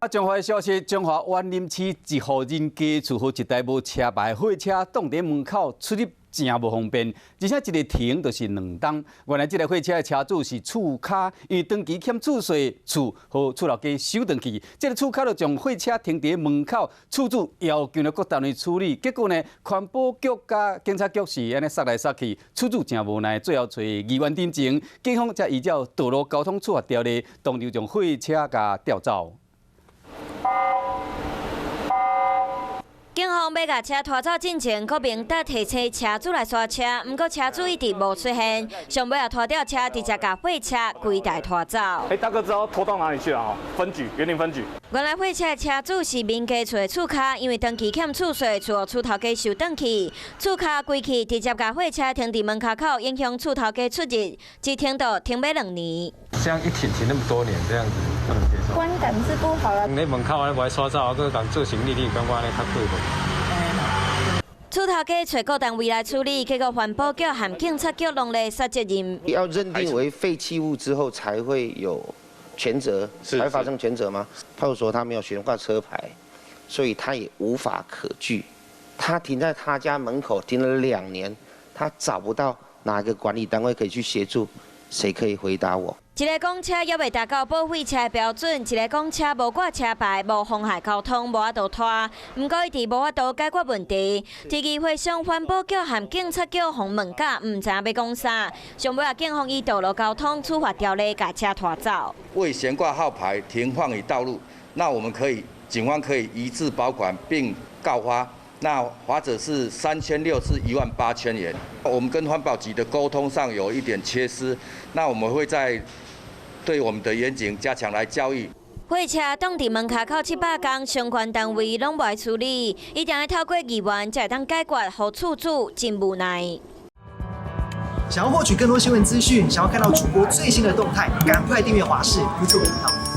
啊，彰化的消息，彰化員林市一戶人家厝，予一台無車牌貨車擋佇門口出入誠無方便，而且一个停就是2冬。原來這个貨車的車主是厝跤，因為長期欠厝稅，厝予厝頭家收轉去。這个厝跤就將貨車停佇門口，厝主要求各單位處理，結果呢，環保局佮警察局是按呢捒來捒去，厝主誠無奈，最後揣議員陳情，警方才依照道路交通處罰條例，當場將貨車共調走。警方欲共車拖走進前，閣明達提醒車主來刷車，毋過車主一直無出現，上尾仔拖吊車直接共貨車規台拖走。欸，大哥知道拖到哪裡去了？分局，員林分局。原來貨車的車主是民家厝的厝跤，因為長期欠厝稅，厝予厝頭家收轉去，厝跤規氣直接共貨車停佇門跤口，影響厝頭家出入，一停就停欲2年。這樣一停停那麼多年，這樣子不能接受。觀感是不好啦。你門口按呢無愛刷走，閣共做生意，你感覺按呢較過無？厝頭家揣各單位來處理，結果環保局和警察局攏咧推責任。要認定為廢棄物之後，才會有權責，才會發生權責嗎？派出所他沒有懸掛車牌，所以他也無法可據。他停在他家門口停了2年，他找不到哪個管理單位可以去協助，誰可以回答我？一个講車猶未達到報廢車的標準，一个講車無掛車牌，無妨害交通，無法度拖。毋過一直無法度解決問題。佇議會上，環保局和警察局予問甲，毋知影欲講啥。上尾仔警方以道路交通處罰條例，共車拖走。未懸掛號牌停放於道路，那我們可以警方可以移置保管並告發。那罰則是3600至18,000元。我們跟環保局的溝通上有一點缺失，那我們會在對我們的員警加強來教育。貨車擋佇門跤口700工，相關單位攏無愛處理，一定愛透過議員才會當解決，予厝主真無奈。想要獲取更多新聞資訊，想要看到主播最新的動態，趕快訂閱華視 YouTube 頻道。